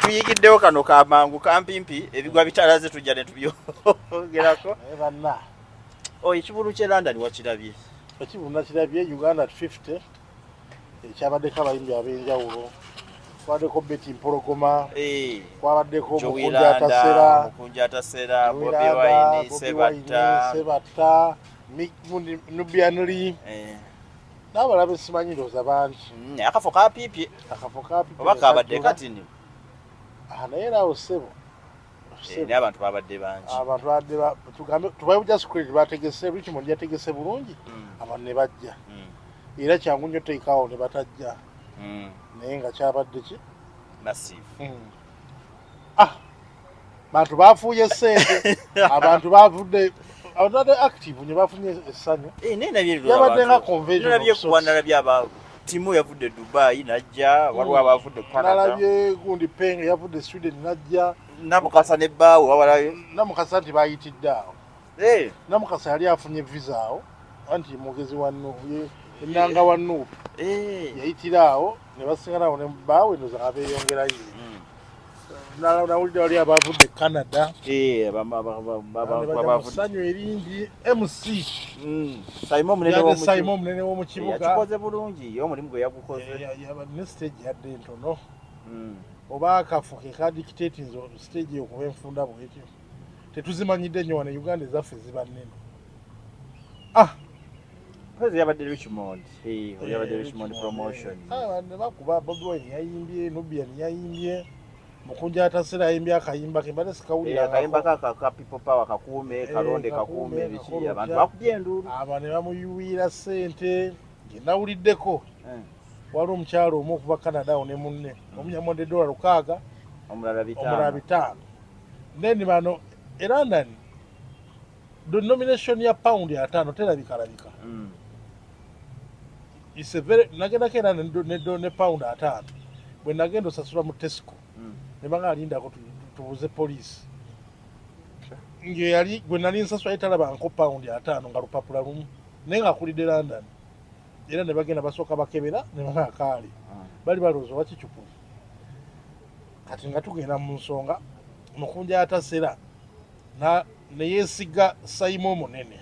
Tuyigiddewo kano kamangu kampimpi, ebigwa bitalaze tujja ne tubyogerako. Banna. Ekibulu ky'e London wakirabye? Ekibulu nakirabye, Uganda at 50, ekyabaddeko abayimbi ab'enjawulo. Kwabaddeko Betty Mpologoma, kwabaddeko Mukunja Atasera, Mukunja Atasera, Bobi Wine, Sebatta, Nubian Li. N'abalala besimanyi ndowooza bangi. Akafo kapiipye. Akafo kapiipye. Oba kabadde katini. Naye era awo ssebo. Naye abantu babadde bangi. Abantu babadde tugambe tubaye just credit, bategese Richmond yategese bulungi, abantu ne bajja. Era kyangu nnyo teekaawo ne batajja. Naye nga kyabadde ki? Massive. Bantu bafuuye ssente, abantu bavudde, abantu babadde active nnyo, bafunye essanyu. Naye nabye Yabadde nga convention. Nalabye kuba nalabye aba timu yavudde Dubai najja, waliwo abavudde Canada. Nalabye gundi Peng yavudde Sweden najja. Namukasa ne bbaawe wabalayo. Namukasa nti bayitidde awo. Namukasa yali afunye visa awo, anti mwogezi wa Nuupu, ennanga wa Nuupu. Yayitira awo ne basingana awo ne bbaawe ndowooza nga beeyongerayo. Nawulidde wali abavudde Canada. Essanyu eringi. MC Simon Munene w'omu kibuga. Yakikoze bulungi, omulimu gwe yagukoze. Ne stage yadde ntono. Oba akafo ke ka dictating stage okuba enfunda bwetyo. Tetuzimanyidde nnyo wano Uganda, ezaffe ziba nnene. Kwezi yabadde Richmond. Yabadde Richmond promotion. Abantu bakuba, Bobi Wine yayimbye, Nubian yayimbye. Mukunja Atasera yayimbye akayimba ke mbadde sikawulira. Akayimba ka People Power kakuume, kalonde kakuume, biki, abantu bakubye enduulu. Aba ne bamuyuwira ssente. Nge nawuliddeko. Waliwo omukyalo omu okuva Canada awo ne munne. Omu yamuwadde $600, omulala 500. Omulala 500. Then bano e London denomination ya pound 5 terabikalabika. It's a very nagendako era ne pound 5. Bwe nagenda osasula mu Tesco. Ne banga alindako tubuze poliisi. Nge yali gwe nali nsasula etalaba nko pound 5 nga lupapula lumu. Naye ng'akulidde London. Era ne bagenda basooka bakebera ne banga akaali. Bali balowooza oba kicupuli. Kati nga tugenda mu nsonga, Mukunja Atasera ne yeesiga Simon Munene.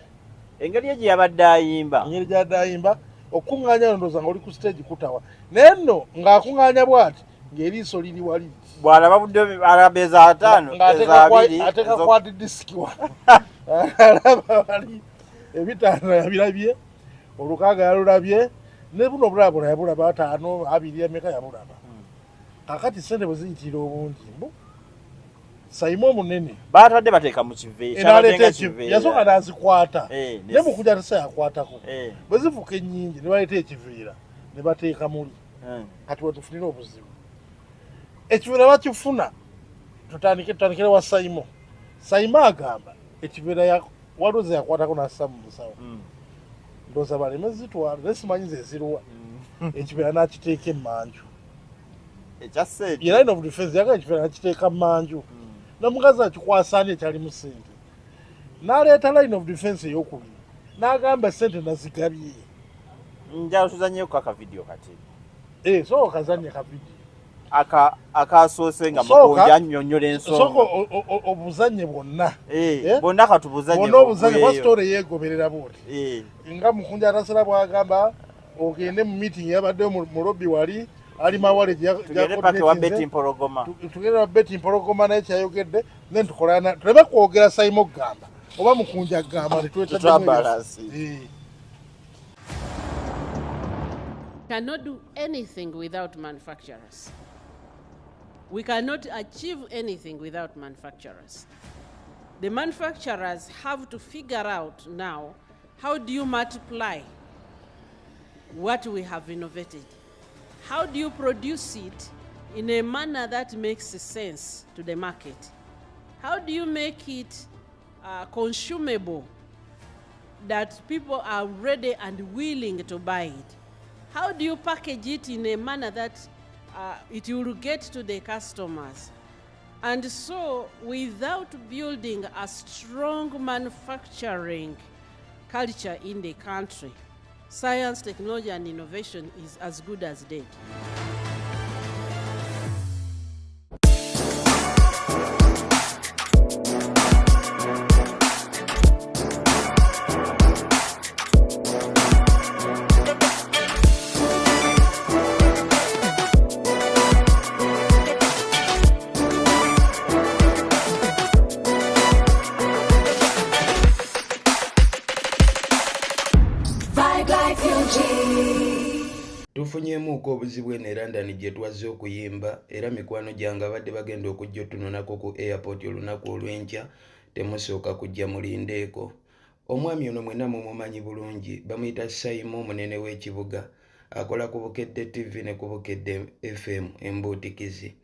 Engeri gye yabadde ayimba. Engeri gy'abadde ayimba, okuŋŋaanya ndowooza ng'oli ku stage kutawa. Naye nno ng'akuŋŋaanya bw'ati ng'eriiso liri wali. Bw'alaba budde alaba eza 5, eza 2. Ateeka kwati disiki wano. Alaba wali 5 yabirabye, 6 yalulabye, ne buno obulala bwonna yabulaba, 5, 2, emeka yabulaba. Kaakati ssente bwe ziyitira obungi mbu Simon Munene baatadde bateeka mu kiveera. Yasooka n'azikwata. Ne Mukunja Atasera yakwatako. Bwe zifuuka ennyingi ne baleeta ekiveera ne bateeka muli. Kati wetufunira obuzibu. Ekiveera bakifuna, tutandikire wa Simon. Simon agamba ekiveera waliwo ze yakwatako n'assa mu musawo. Ndowooza baleme zitwala, naye simanyi ze ziruwa. Ekiveera n'akiteeka emmanju. Ekya ssente. Ye line of defense yagala ekiveera n'akiteeka mmanju. N'omukazi akikwasa ani ekyalimu ssente. N'aleeta line of defense ey'okubiri. N'agamba ssente nazigabye. Njagala tuzannyeko akavidiyo kati. Sooka okazannye akavidiyo. Akasoose nga Mukunja annyonnyola ensonga. Sooka obuzannye bwonna. Bwonna katubuzannye. Bwonna obuzannye kuba story yeegoberera bw'oti. Nga Mukunja Atasera bw'agamba ogende mu meeting yabaddeyo mu lobby wali, ali mawale tugende paka wa Betty Mpologoma. Tugende wa Betty Mpologoma naye kyayogedde, then tukolana tuleme kwogera Simon gamba oba Mukunja gamba tetwetabalance. Cannot do anything without manufacturers. We cannot achieve anything without manufacturers. The manufacturers have to figure out now, how do you multiply what we have innovated? How do you produce it in a manner that makes sense to the market? How do you make it consumable, that people are ready and willing to buy it? How do you package it in a manner that it will get to the customers? And so, without building a strong manufacturing culture in the country, science, technology, and innovation is as good as dead. Tulinako obuzibu eno e London gye twazze okuyimba, era mikwano gyange abadde bagenda okujja otunonako ku airport olunaku olw'enkya, temusooka kujja, mulindeeko. Omwami ono mwenna mumumanyi bulungi, bamuyita Saimo, omunene w'ekibuga, akola ku Bukedde TV ne ku Bukedde FM embuutikizi.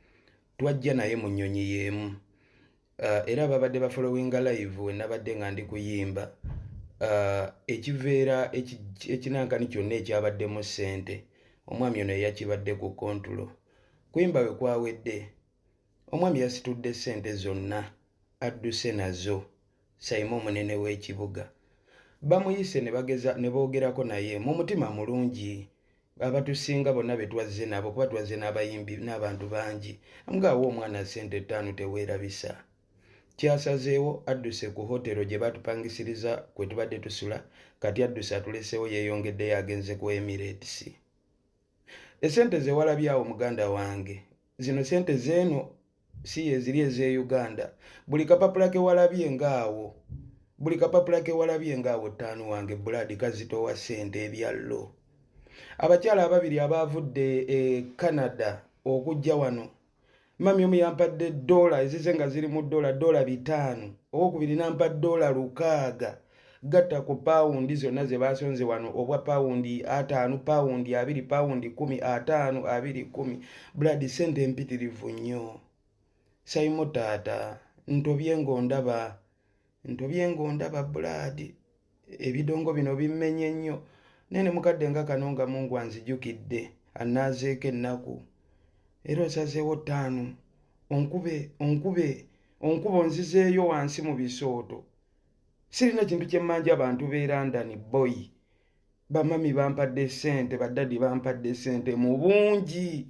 Twajja naye mu nnyonyi y'emu, era ababadde bafollowinga live we nabadde nga ndi kuyimba, ekiveera ekinankani kyonna ekyabaddemu ssente, omwami ono yakibadde ku control. Kuyimba we kwawedde, omwami yasitudde ssente zonna adduse nazo. Saimo omunene w'ekibuga bamuyise ne bageza ne boogerako naye mu mutima mulungi. Abatusinga bonna be twazze nabo, kuba twazze n'abayimbi n'abantu bangi, amugaawo omwana ssente 5 teweerabisa. Kyasazeewo adduse ku hotero gye batupangisiriza kwe tubadde tusula, kati adduse atuleseewo, yeeyongeddeyo agenze ku Emirates. Esente ze walabyawo muganda wange, zino sente zeeno si eziri ez'e Uganda. Buli kapapula ke walabye ngaawo, buli kapapula ke walabye ngaawo 5 wange Buladi kazitowa ssente ebyallo. Abakyala ababiri abaavudde e Canada okujja wano, mami omu yampadde dola ezize nga ziri mu dola $5, owokubiri nampa $6, gatta ku pawundi zonna ze basonze wano, obwa pawundi 5, pawundi 2, pawundi 10, 5, 2, 10. Buladi ssente empitirivu nnyo. Saimo taata, ntobye ng'ondaba, ntobye ng'ondaba Buladi, ebidongo bino bimmenye nnyo. Nene mukadde nga kano nga Mungu anzijukidde, annaazeeko ennaku. Era osazeewo 5, onkube onkube onkuba onzizeeyo wansi mu bisooto. Sirina kintu kye mmanja abantu b'e London boy. Bamami bampadde ssente, baddadi bampadde ssente mu bungi.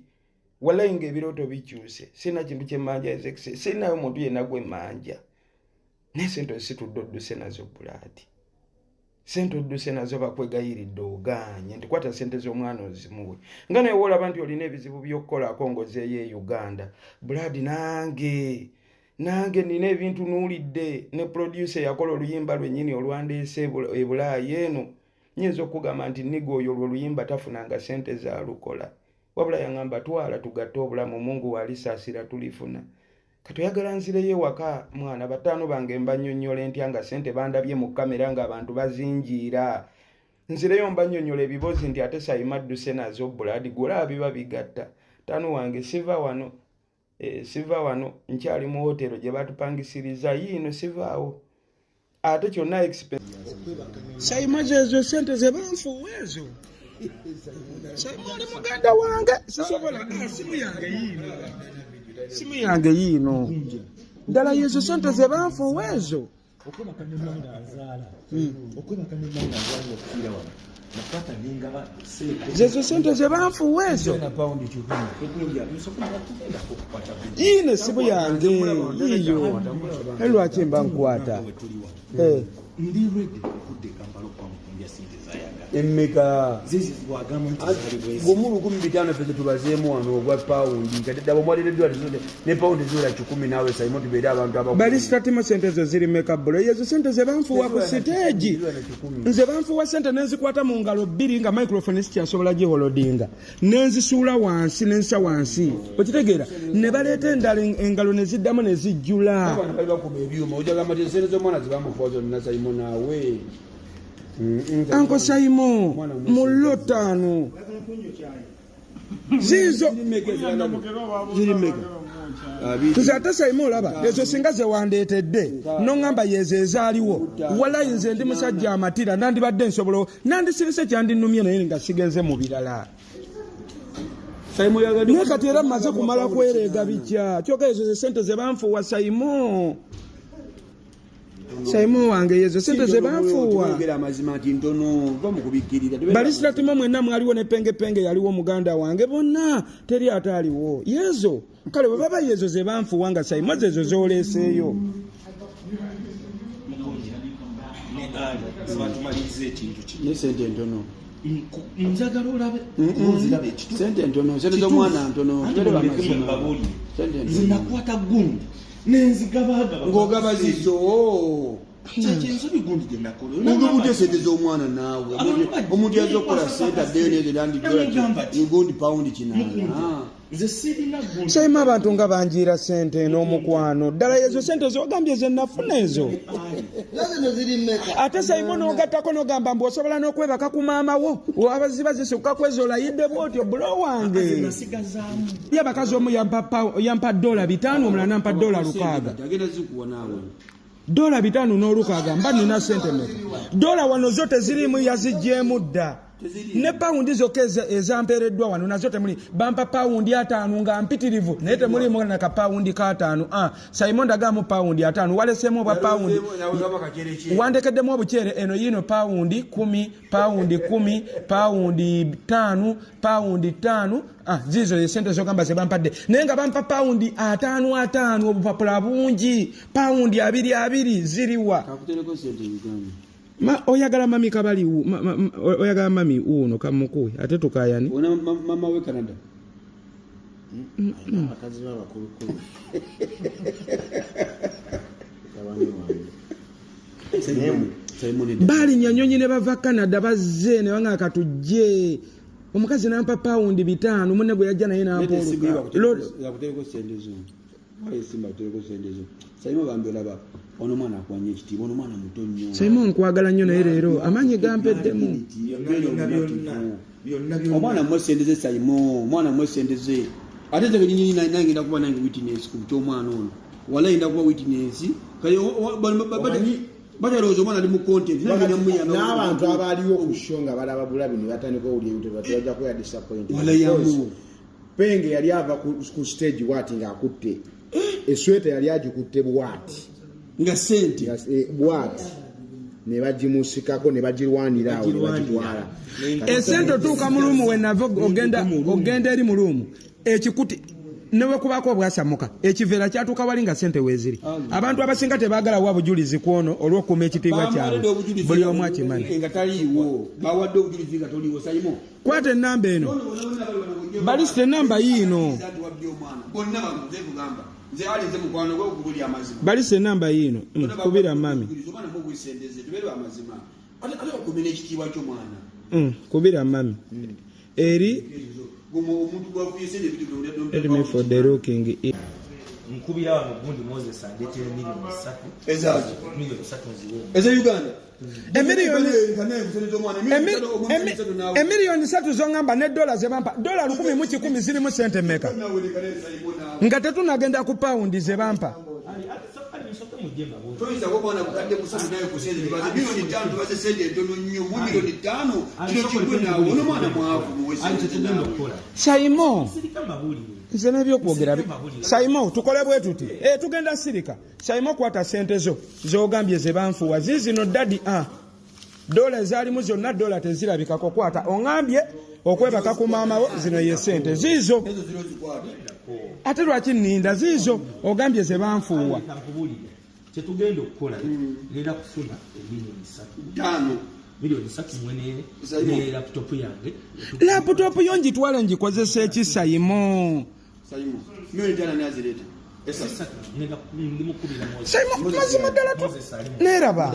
Wallahi ng'ebirooto bikyuse. Sirina kintu kye mmanja Ezekiel, sirinayo muntu yenna gwe mmanja. Naye ssente ozisitudde odduse nazo Buladi. Ssente odduse nazo bakwegayiridde ogaanye nti kwata ssente z'omwana ozimuwe. Nga naye woolaba nti olina ebizibu by'okukolako ng'ozeeyo e Uganda. Buladi nange nina ebintu nuulidde ne producer yakola oluyimba lwennyini olwandeese e Bulaayi eno. Nnyinza okugamba nti nniga oyo olwo oluyimba tafunanga ssente zaalukola. Wabula yaŋŋamba twala tugatte obulamu, Mungu walisaasira tulifuna. Kati oyagala nzireyo ewaka mwana, bataano bange mbannyonnyola ntya nga ssente bandabye mu kamera ng'abantu bazinjiira. Nzireyo mbannyonnyola ebibozi nti ate Saimo adduse nazo Buladi, gw'olaba biba bigatta. Taano wange siva wano, siva wano, nkyali mu hotero gye batupangisiriza yiino, sivaawo. Ate kyonna expense. Saimo zezo ssente ze banfuuwa ezo. Saimo oli muganda wange, sisobola. Simu yange yiino. Simu yange yiino. Ddala yezo ssente ze banfuuwa ezo. Okwebaka ne mwana azaala. Okwebaka ne mwana azaala okufiira wano. Nakwata n'engaba seeko. Zezo ssente ze banfuuwa ezo. Yiino essimu yange yiiyo. Lwaki mba nkwata? Ndi ready okudda e Kampala okwamukunja ssente z'ayagala. Emmeka? Zizi bw'agamba nti zaali bwezi. Gumu 1500 ffe tubazeemu wano ogwa pawundi. Kati ddala omwalire eddwaliro zonna ne pawundi ziwera 100 naawe Saimo tubeere abantu abakulu. Balisitatimu ssente zo ziri mmeka bulo? Ezo ssente ze banfuuwa ku siteegi. Nze banfuuwa ssente ne nzikwata mu ngalo 2 nga microphone sikyasobola giholodinga. Ne nzisuula wansi ne nsa wansi. Okitegeera? Ne baleeta endala engalo ne ziddamu ne zijjula. Abantu bali bakuba ebyuma. Ojja kugamba nti ssente z'omwana ze bamufuuwa zonna Saimo naawe. Anko Saimo mullo 5 zizo ziri mmeka? Nze ate Saimo olaba ezo singa ze wandeetedde n'oŋŋamba yezo ezaaliwo. Walayi nze ndi musajja amatira, nandibadde nsobola nandisirise kyandinumye naye nga sigenze mu birala. Naye kati era mmaze kumala kwereega bitya. Kyokka ezo ze ssente ze banfuuwa Saimo. Saimo wange yezo sente ze banfuuwa. Balisitatimu mwenna mwaliwo ne pengepenge yaliwo muganda wange bonna teri ataaliwo. Yezo kale bwe baba yezo ze banfuuwa nga Saimo zezo z'oleeseeyo. Ne sente ntono. Njagala olabe ozirabe ekituufu. Sente ntono, sente z'omwana ntono. Nze nakwata gundi nenzigabagaba. Ng'ogaba zizo. Kyensobi gundi gye nakola. Omuntu sente z'omwana naawe. Omuntu yazze okukola sente addeyo n'egenda dola gundi pawundi 8. Nze sirina gundi. Saima abantu nga banjiira sente n'omukwano. Ddala ezo sente z'ogambye ze nafuna ezo. Ate Saimo n'ogattako n'ogamba mbu osobola n'okwebaka ku maama wo. Abaziba zisukka ku ezo olayidde bw'otyo bulo wange. Nasigazaamu. Ye abakazi omu yampa $5 omulala n'ampa $6. Agenda zikuwa naawe. $5 n'olukaaga mba nina sente mmeka? Dola wano zo teziriimu yaziggyemu dda. Ne pawundi zokka ezampeereddwa wano nazo temuli. Bampa pawundi 5 nga mpitirivu naye temuliimu na kapawundi ka 5. Simon ndagaamu pawundi 5 waleseemu obwa pawundi. Wandekeddemu obukyere eno yiino pawundi 10, pawundi 10, pawundi 5, pawundi 5. Zizo ze sente zogamba ze bampadde naye nga bampa pawundi 5 5 obupapula bungi pawundi 2 2 ziriwa. Kakutereko sente Uganda. Ma oyagala mami kabali oyagala mami uno kamukuwe ate tukayani. Ona mama we Canada. Abakazi b'abakulukulu. Tabani wange. Bali nyanyonyi ne bava Canada bazze ne banga katujje. Omukazi nampa pawundi 5 munne gwe yajja naye nampa oluka. Yakutereko sente zo. Wale simba kutereko sente zo. Saimo bambi olaba ono mwana akwanye ekitiibwa, ono mwana muto nnyo. Saimo nkwagala nnyo naye leero amaanyi gampeddemu. Omwana mwesendeze Saimo, omwana mwesendeze. Ate nze kennyini nange ngenda kuba nange witness ku ky'omwana ono. Walayi ngenda kuba witness. Kale batalowooza omwana ali mu content. N'abantu abaaliwo ku show nga balaba bulabi ne batandika owulira ebintu bajja kubeera disappointed. Walayi amu. Penge yali ava ku stage bw'ati ng'akutte. Esweta yali agikutte bw'ati. Nga sente. Bw'ati. Ne bagimusikako ne bagirwanira awo ne bagitwala. Esente otuuka mu luumu we nava ogenda eri mu luumu. Ekikuti ne wekubaako obwasamuka ekiveera kyatuuka wali nga sente weeziri. Abantu abasinga tebaagala wa bujulizi ku ono olw'okuuma ekitiibwa kyabwe. Buli omu akimanyi. Nga taliiwo. Bawadde obujulizi nga toliiwo Saimo. Kwata ennamba eno. Balisita ennamba yiino. Bonna bamuze kugamba. Nze ali nze mukwano gwe okubulya amazima. Balisita ennamba yiino. Kubira mami. Omwana mugwisendeze tubeere amazima. Ate okumenya ekitiibwa ky'omwana. Kubira mami. Eri Let me for the looking. Nkubira wano gundi Moses andeetera miliyoni 3. Ezaaki? Miliyoni 3 nziwe. Eza Uganda. Emiliyoni 3 zongamba ne dola ze bampa. Dola 1,100 zirimu sente mmeka? Nga tetunagenda ku pawundi ze bampa. Toyinza kuba bukadde busatu naye ku sente tubaze miliyoni 5 tubaze sente entono nnyo mu miliyoni 5 kino kigwe naawe ono mwana mwavu muwe sente naawe. Saimo nze n'ebyokwogera Saimo tukole bwe tuti tugenda sirika. Saimo kwata sente zo z'ogambye ze banfuwa ziizino dadi dola ezaalimu zonna dola tezirabikako kwata oŋambye okwebaka ku maama wo zino ye sente ziizo. Ate lwaki nninda ziizo ogambye ze banfuuwa. Kyetugenda okukola ngenda kufuna emiliyoni 3. Miliyoni 3 mwene ne laptop yange. Laptop yo ngitwale ngikozesa eki Saimo? Saimo miliyoni 5 nazireeta. Saimo mazima ddala neeraba.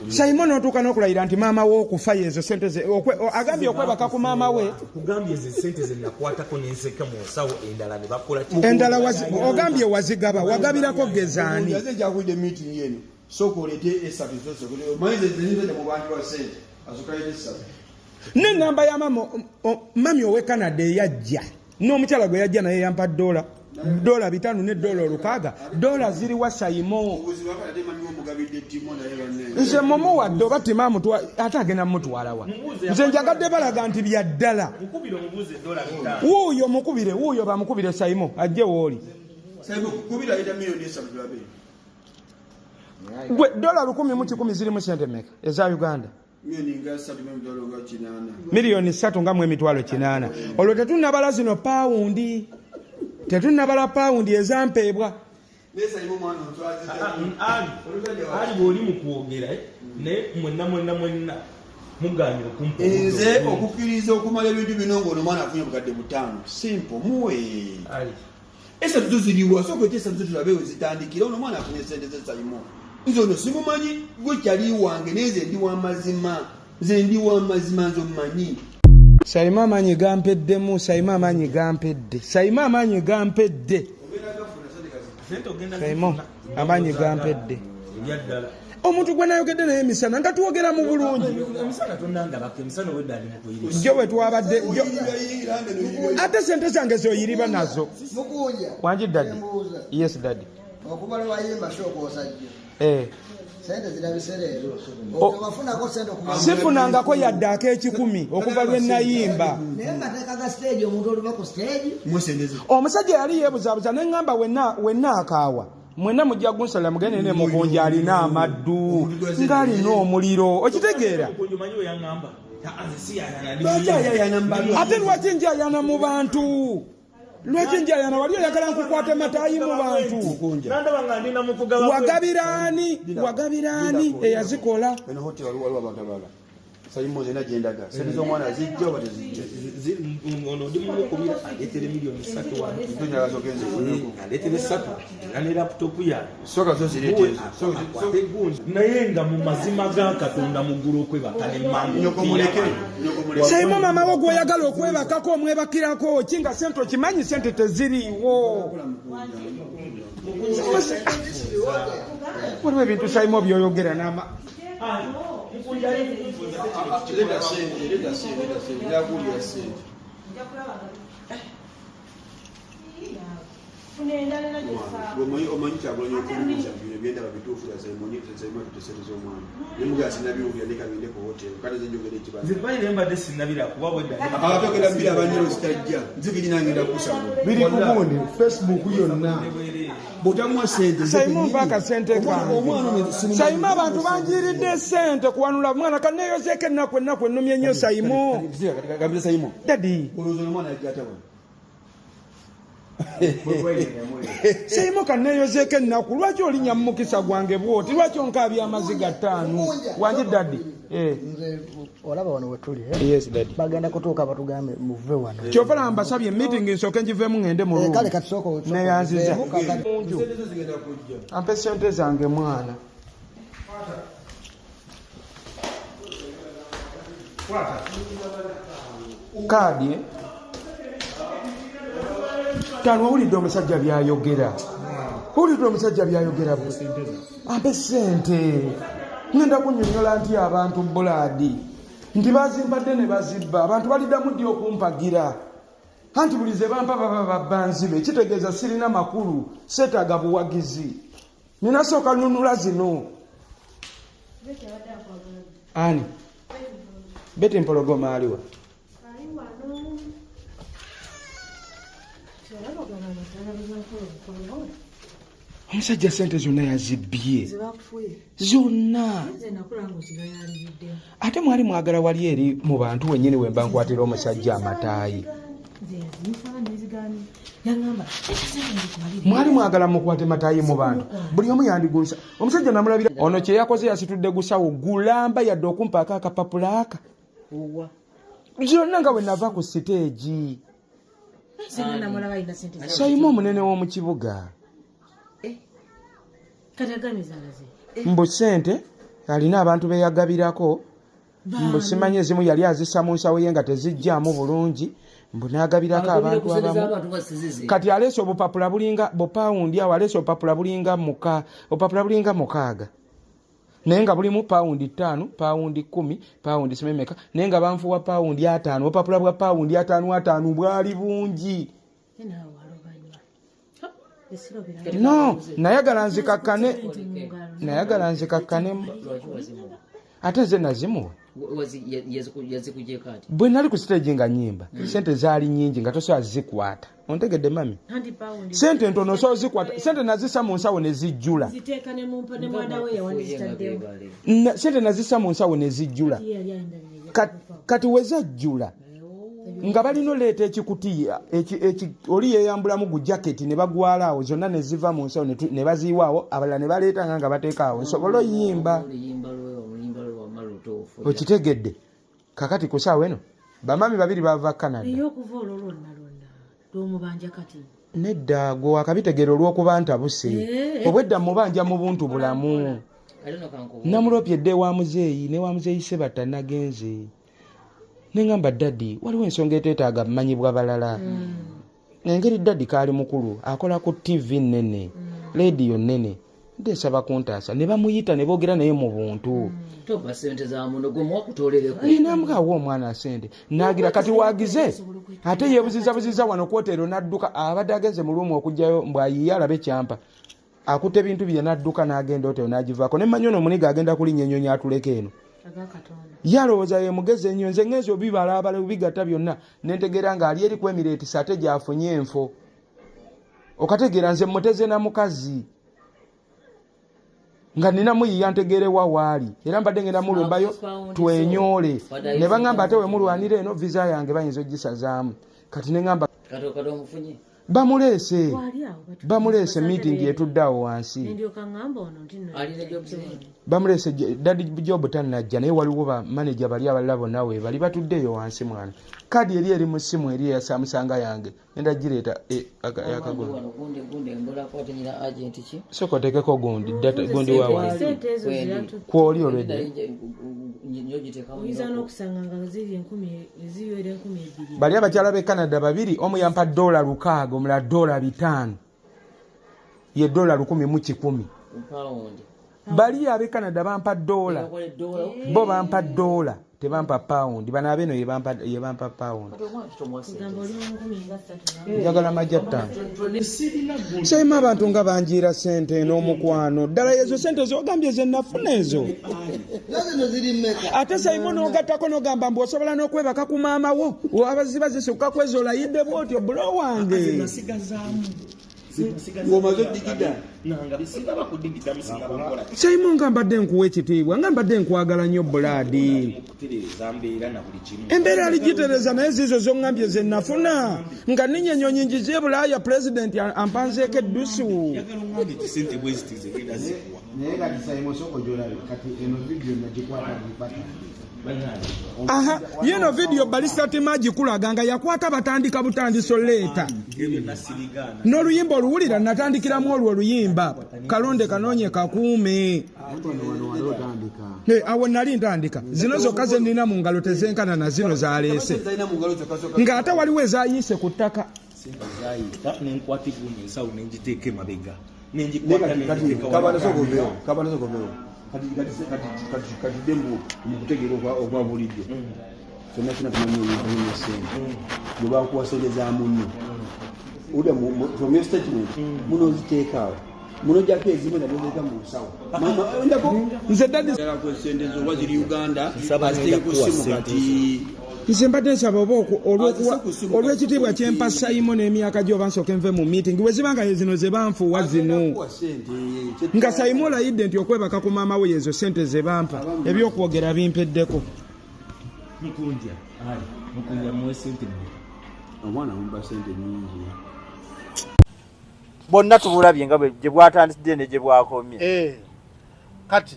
Saimo n'otuuka n'okulayira nti maama we okufa yezo sente ze agambye okwebaka ku maama we. Kugambye ze sente ze nakwatako n'enseka mu nsawo endala ne bakola ki? Endala ogambye wazigaba wagabirako gezaani. Nze njakudde meeting eno. Sooka oleete esatu zose. Omanyi ze nze mu bantu ba sente. Asooka aleete esatu. N'ennamba ya mami owe Canada eyajja. N'omukyala gwe yajja naye yampa dola $5 ne $6. Dola ziri wa Saimo. Nze mumuwadde oba timamutwa ate agenda mutwala wa. Nze njagadde balaga nti bya ddala. Wuuyo mukubire, wuuyo bamukubire Saimo ajje wooli. Saimo kubira ayita miliyoni 3 tulabe. Gwe $1,100 zirimu sente mmeka eza Uganda? Miliyoni 3 nga mu emitwalo 8. Olwo tetunnabala zino pawundi. Tetunnabala pawundi ezampeebwa. Ali bw'oli mu kwogera naye mwenna mwenna mwenna muganye okumpa. Nze okukkiriza okumala ebintu bino ng'ono omwana afunye obukadde 5. Simple muwe. Esatu zo ziriwa, sooka oyite esatu zo tulabe we zitandikira. Ono omwana afunye sente ze Saimo. Nze ono simumanyi, gwe kyali wange, naye nze ndi wa mazima. Nze ndi wa mazima, nze ommanyi. Saimo amaanyi gampeddemu, Saimo amaanyi gampedde, Saimo amaanyi gampedde, Saimo amaanyi gampedde. Omuntu gwe nayogedde naye emisana nga tuwogera mu bulungi. Jjo bwe twabadde ate sente zange zoyiriba nazo. Wangi daddy? Yes daddy. Okuba lwayimba sooka osajja. Sente zirabise leero. Obafunako sente okuva. Sifunangako yadde ak'ekikumi okuva lwe nayimba. Naye mateeka ga stage omuntu oluva ku stage. Omusajja yali yeebuzaabuza ne ŋŋamba wenna akaawa. Mwenna mujja gunsala mugende ne Mukunja alina amaddu ng'alina omuliro, okitegeera? Ate lwaki njayana mu bantu? Lwaki njayana? Wali oyagala nkukwate mataayi mu bantu? Wagabiraani? Wagabiraani eyazikola? Saimo nze nagendaga. Sente z'omwana zijja oba tezijja? Ono ndi mumukubira aleetere miliyoni 3 wano. Aleetere 3 era ne laptop yange. Sooka zo zireete ezo. Naye nga mu mazima ga Katonda mu ggulu okwebaka ne mmangu. Nyoko muleke. Saimo mama wo gw'oyagala okwebakako omwebakirako ki nga sente okimanyi sente teziriiwo. Waliwo ebintu Saimo by'oyogera n'ama. Leta sente, leta sente, leta sente. Njakuwulira sente. Omanyi Kyagulanyi okumbuuza bino byendaba bituufu Saimo atutte sente z'omwana. Ne mugamba sinnabiwulira leka ngende ku hotel. Kale nze njogera ekibala. Nze mbaire mbadde sinnabira kuba bwedda. Ate ogenda biraba nnyo zitajja. Nze kenyini ngenda kusaba. Biri ku gundi Facebook yonna. Bw'otamuwa sente. Saimo mpa akasente kange. Saimo abantu banjiiridde sente kuwanula mwana kanneeyozeeko ennaku ennaku ennumye nnyo Saimo. Gambira Saimo. Daddy. Olowooza omwana yajja atya wano? Saimo kanneeyozeeko ennaku, lwaki olinnya mu mukisa gwange bw'oti? Lwaki onkaabya amaziga 5? Wangi daddy. Nze olaba wano we tuli. Yes daddy. Bagenda kutuuka batugambe muve wano. Kyova olaba mbasabye meeting nsooke ngiveemu ngende mu room. Kale kati sooka Neeyanziza. Ampe sente zange mwana. Kaadi Tano owulidde omusajja by'ayogera. Owulidde omusajja by'ayogera bwe. Ampe sente. Ngenda kunnyonnyola nti abantu bulaadi nti bazimpadde ne bazibba, abantu baliddamu ddi okumpagira? Anti buli ze bampa baba babba nzibe, kitegeeza sirina makulu, seetaaga buwagizi. Nina sooka nnunula zino. Ani? Betty Mpologoma aliwa? Omusajja sente zonna yazibbye zonna. Ate mwali mwagala wali eri mu bantu wennyini we mba nkwatira omusajja amataayi. Mwali mwagala mukwate mataayi mu bantu, buli omu yandigunsa. Omusajja namulabira ono kye yakoze yasitudde gusawo gulamba yadde okumpaako akapapula aka zonna nga bwe nava ku siteegi. Saimo omunene w'omu kibuga. Mbu sente alina abantu be yagabirako, mbu simanyi ezimu yali azissa mu nsawo ye nga tezijjaamu bulungi, mbu n'agabirako abantu abamu. Kati aleese obupapula bulinga bupawundi awo, aleese obupapula bulinga 6 naye nga bulimu pawundi 5, pawundi 10, pawundi simemeka, naye nga banfuwa pawundi 5. Obupapula bwa pawundi 5 5 bwali bungi. No, nayagala nzikakkane, nayagala nzikakkane. Ate nze nazimuwa. Bwe nali ku stage nga nnyimba, sente zaali nnyingi nga tosobola zikwata. Ontegedde mami? Sente ntono osobola zikwata. Sente nazissa mu nsawo ne zijjula. Sente nazissa mu nsawo ne zijjula. Kati we zajjula nga balina oleeta ekikutiya oli yeeyambulamu gu jaketi ne bagwala awo zonna ne ziva mu nsawo ne baziyiwa awo, abalala ne baleeta nga bateeka awo nsobole oyimba. Okitegedde? Kakati ku ssaawa eno bamami babiri bava Canada. Nedda gwe wakabitegeera olw'okuba ntabuse. Obwedda mubanja mu buntu bulamu. Namulopyedde wa muzeeyi ne wa muzeeyi Sebatta nagenze. Ne ngamba daddy waliwo ensonga eteetaaga mmanyibwa balala. Engeri daddy kaali mukulu akola ku TV nnene, leediyo nnene. Ndesaba kuntaasa ne bamuyita ne boogera naye mu buntu. Toba sente za muno gwe mwakutolereko. Namugawa omwana sente nagira kati wagize ate yeebuziza buziza wano kwotero n'adduka abadde agenze mu luumu okuggyayo mbw ayiye alabe kyampa akutte ebintu bye n'adduka n'agenda otero n'agivaako ne mmanyi ono omuniga agenda kulinnya ennyonyi atuleka eno. Ye alowooza ye mugezi ennyo nze ngenze obibalaabala obigatta byonna ne ntegeera ng'ali eri ku Emirates ate gy'afunye enfo. Okategeera nze muteze na mukazi nga nina muyiya ntegeerewa waali era mbadde ngenda mulumbayo twenyoole ne baŋŋamba ate we mulwanira eno visa yange bayinza ogisazaamu kati ne ŋŋamba bamuleese bamuleese meeting etudde awo wansi bamuleese daddy Job tannajja naye waliwo ba manager bali abalala bonna we bali batuddeeyo wansi mwana kadi eri eri mu ssimu eri eya Samsung yange ngenda gireeta akagolo sooka oteekeko gundi data gundi wa wansi kwoli already bali abakyala b'e Canada babiri omu yampa $6 omulala $5 ye $1,100 bali ab'e Canada bampa dola bo bampa dola tebampa pound bano ab'eno ye bampa pound njagala majja ttaano sema abantu nga banjiira sente n'omukwano ddala ezo sente z'ogambye ze nafuna ezo ate Saimo n'ogattako n'ogamba mbu osobola n'okwebaka ku maama wo abaziba zisukka ku ezo olayidde bw'otyo bulo wange Saimo nga mbadde nkuwa ekitiibwa nga mbadde nkwagala nnyo Bulaadi embeera aligitereeza naye ziizo zoŋŋambye ze nafuna nga nninnya ennyonyi ngize e Bulaaya pulezidenti ampanzeeko eddusu. Aha, yeno video balista temaji kulaga nga yakwata batandika butandiso leeta n'oluyimba oluwulira natandikiramu olwo oluyimba kalonde kanoonye kakuume awo nali ntandika zino zokka ze nnina mu ngalo tezenkana na zino zaleese ng'ate waliwo ezayiise ku ttaka. Kati dembo mukutegeera okwa bulijjo kyonna kyonna tumanyi ebintu sente bwe bakuwa sente za munno oda from your statement muno oziteeka awo munojjako ezimu nga noziteeka mu nsawo nze dadi sente zo oba ziri Uganda aziteeke ku ssimu kati nze mbadde nsaba oba olw'ekitiibwa kyempa Saimo n'emyaka gyo nsooke nve mu meeting bwe ziba nga zino ze banfuuwa zino nga Saimo olayidde nti okwebaka ku maama we ezo sente ze bampa ebyokwogera bimpeddeko. Mukunja Mukunja muwe sente omwana mumpa sente nnyingi bonna tubulabye nga gye bwatandikidde ne gye bwakomye. Kati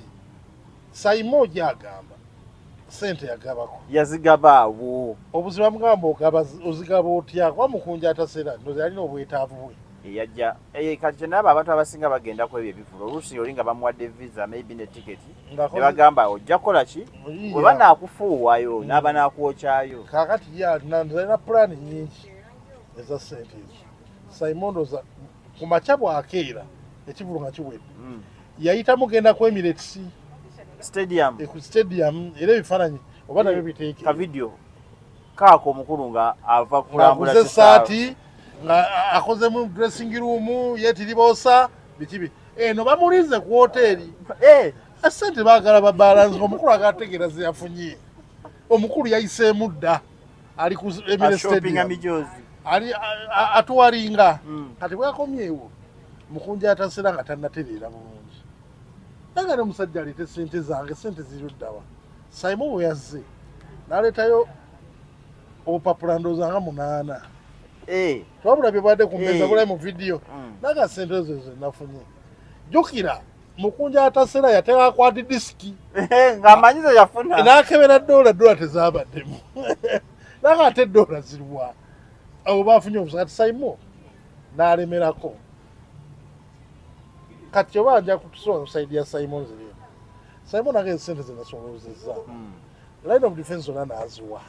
Saimo gy'agamba sente yagabako yazigaba awo obuzibu amugamba ogaba ozigaba otya kuba Mukunja atasera ndoza yalina obwetaavu bwe eyajja kati kyenaba abantu abasinga bagenda ku ebyo ebivvulu oluusi oli nga bamuwadde visa maybe ne tiketi ne bagamba ojja kukola ki bwe banaakufuuwayo n'aba naakwokyayo. Kaakati ye alina pulaani nnyingi eza sente ezo. Saimo ndoza ku makya bw'akeera ekivvulu nga kiwedde yayitamu genda ku Emirates Stadium ku stadium era ebifaananyi oba nabyo biteeke ka video kaako omukulu nga ava kulambula aguze essaati nga akozemu dressing room yeetiribosa biki eno bamulinze ku woteeri sente baagala babalansi omukulu agategeera ze yafunye omukulu yayiseemu dda ali ku Emirates Stadium ali atuwalinga kati bwakomyewo Mukunja atasera nga tannatereera bulungi nagana omusajja aleete sente zange sente ziruddawa. Saimo bwe yazze n'aleetayo obupapula ndowooza nga 8 twabulabye bwadde ku mmeeza bulayi mu vidiyo naga sente ezo ze nafunye. Jjukira Mukunja atasera yateekako ati disiki ng'amanyi ze yafuna n'akebera dola tezabaddemu naga ate dola ziriwa abo bafunye obusa. Kati Saimo N'alemerako. Kati oba ajja kutusobola kusaidia Simon zirina. Simon ageze sente ze nasoloozezza. Line of defense zonna n'aziwa.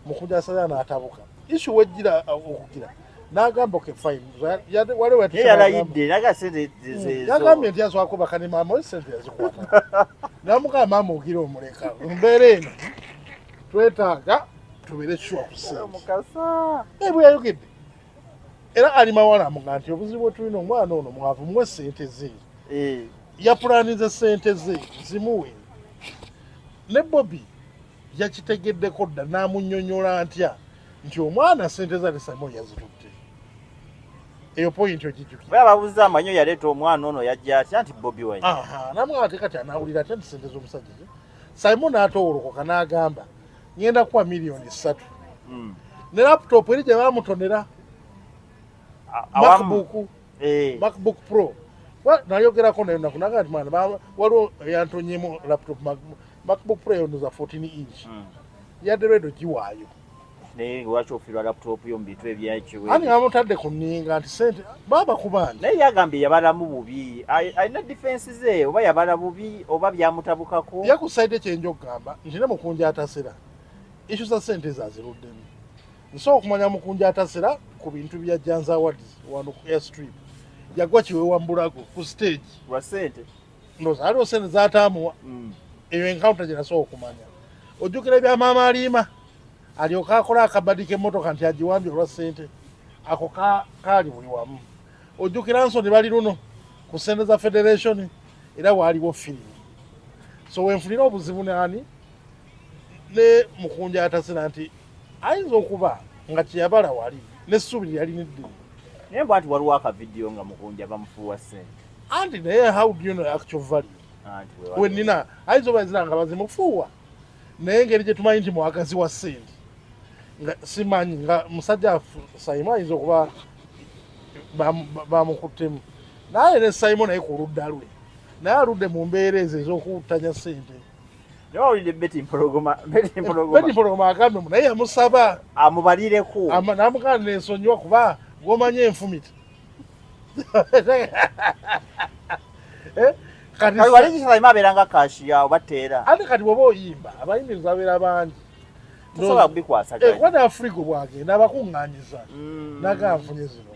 Mukunja asala n'atabuka. Issue wejjira okugira. N'agamba okay fine. Waliwo yalayidde naga sente zezo. Yagambye nti yasobola kubaka ne maama we sente yazikwata. N'amugamba maama ogira omuleka. Mbeera eno twetaaga tubeere sure ku ssente. Mukasa. Bwe yayogedde. Era alimawala amugamba nti obuzibu bwe tulina omwana ono mwavu muwe ssente ze. Yapulanize ssente ze zimuwe. Ne Bobi yakitegeddeko dda n'amunnyonnyola ntya nti omwana ssente za Simon yazitutte. Eyo point ogijjukira. Bwe babuuza amanyo yaleeta omwana ono yajja atya nti Bobi Wine. Namugamba ate kati anaawulira atya nti ssente z'omusajja ze. Simon n'atoowolokoka n'agamba ngenda kuwa 3 million. Ne laptop eri gye baamutonera. MacBook Pro. Nayogerako nayo naku naga nti mwana waliwo yantonyemu laptop MacBook Pro eyo za 14 inch. Yadde lwedo giwaayo. Naye lwaki ofiirwa laptop yo mu bintu ebyakiwe? Ani amutadde ku nninga nti sente baaba kubanja. Naye yagambye yabalamu bubi. Alina defense ze oba yabala bubi oba byamutabukako. Ye ku side kyenja okugamba nti ne Mukunja atasera issue za sente ezo aziruddemu. Nsobola okumanya Mukunja atasera ku bintu bya Janzi Awards wano ku Airstrip. Yagwa kiwewa mbulago ku stage. Lwa sente. Ndowooza waliwo sente z'ataamuwa. Eyo encounter gye nasobola okumanya. Ojjukira ebya Maama Aliima alyoka akola akabadi k'emmotoka nti agiwambye olwa ssente. Ako kaali buli wamu. Ojjukira nsoni bali luno ku ssente za federation era waaliwo firimu. So wenfunira obuzibu nani ne Mukunja atasera nti ayinza okuba nga kyeyabala wali n'essuubi lyali neddene. Naye mbwa nti waliwo akavidiyo nga Mukunja bamufuuwa ssente. Anti naye how do you know actual value? Wenina ayinza oba ezira nga bazimufuuwa naye engeri gye tumanyi nti mwagazi wa ssente nga simanyi nga musajja Simon ayinza okuba bamukuttemu naye ne Simon naye ku ludda lwe naye aludde mu mbeera ezo ez'okuwuttanya ssente. Naye wawulidde Betty Mpologoma. Betty Mpologoma agambye naye yamusaba amubalireko n'amugamba nensonyiwa kuba gw'omanyi enfumita. Kati wali Simon abeera nga kashiya oba teera. Ate kati bw'oba oyimba abayimiriza abeera bangi. Tosobola kubikwasaganya. Kuba ne Afrigo bw'agenda abakuŋŋaanyiza n'agamba nfunye zino.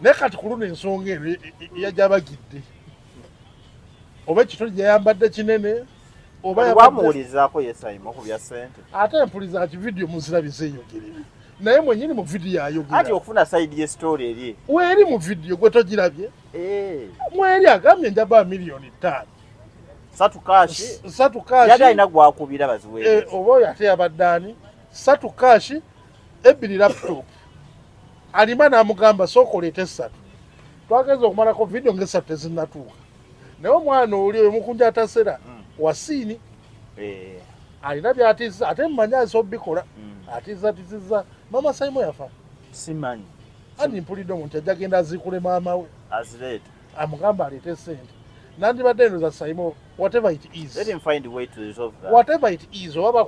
Naye kati ku luno ensonga eno yajabagidde. Oba ekitole gye yayambadde kinene oba wamuwulizaako ye Simon ku bya ssente. Ate mpuliza ki vidiyo muzirabize eyogerera. Naye mwennyini mu vidiyo ayogera. Anti okufuna side ye story eri. Weeri mu vidiyo gwe togirabye. Mweri agambye njaba 5 million. 3 cash. 3 cash. Yali alina gwakubira baziweereza. Oba oyo ate yabadde ani? 3 cash 2 laptop. Alima n'amugamba sooka oleete 3. Twageza okumalako vidiyo ng'esatu tezinnatuuka. Naye omwana oli oyo Mukunja atasera wasiini. Alina by'atiisa ate mmanyi asobola obikola. Atiisatiisizza. Maama Simon yafa. Simanyi. Ani mpulidde omuntu ajja genda aziikule maama we. Azireete. Amugamba aleete ssente. Nandibadde ndowooza Simon whatever it is. Let him find a way to resolve that. Whatever it is oba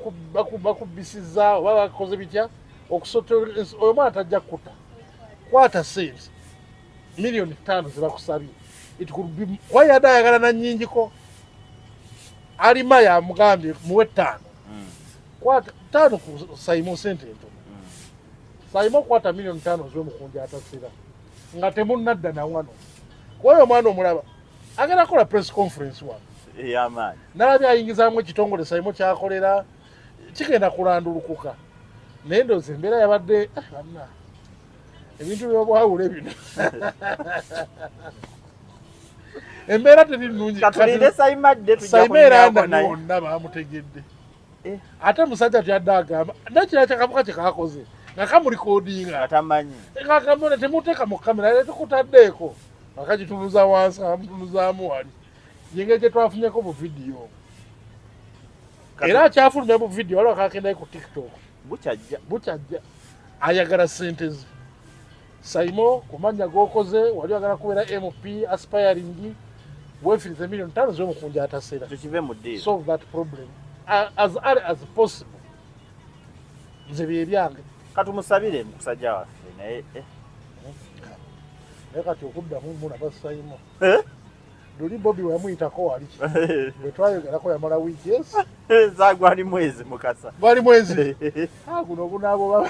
bakubisizza oba bakoze bitya okusotola oyo mwana tajja kutta. Kwata ssente 5 million ze bakusabye. It could be kuba yadde ayagala na nnyingiko. Alima yamugambye muwe 5. Kwata 5 ku Simon ssente ntono. Simon kwata 5 million ziwe Mukunja atasira. Nga temunnadda na wano. Kuba oyo omwana omulaba agenda kukola press conference wano. Ey'amaanyi. N'alabye ayingizaamu ekitongole Simon kyakolera kigenda kulandulukuka. Naye ndowooza embeera yabadde banna ebintu by'obwawule bino. Embeera teri nnungi. Katulinde Simon adde tujja Simon era kunyumyako ndani naye. wonna baamutegedde. Ate musajja tyadde agamba nekirala kyakavuka kye kaakoze nga kamulikodinga. Atamanyi. Kakamona temuteeka mu kamera era tukutaddeeko. Nga kagitunuza wansi amutunuzaamu wali. Yengeri gye twafunyeko bu vidiyo. Era akyafulumya bu vidiyo waliwo akagendayo ku TikTok. Bukyajja. Bukyajja. Ayagala ssente ze. Simon ku mannya g'okoze wali oyagala kubeera MP aspiring weefirize 5 million z'omukunja atasera. Tukive mu ddiiro. Solve that problem as early as possible. Nze bye byange. Katumusabire musajja waffe naye. Naye kati okuddamu mulaba Saimo. Luli Bobi wamuyitako wali ki? Bwe twayogerako yamala wiiki esi. Gwali mwezi, Mukasa. Gwali mwezi. Ah, guno gunaabo.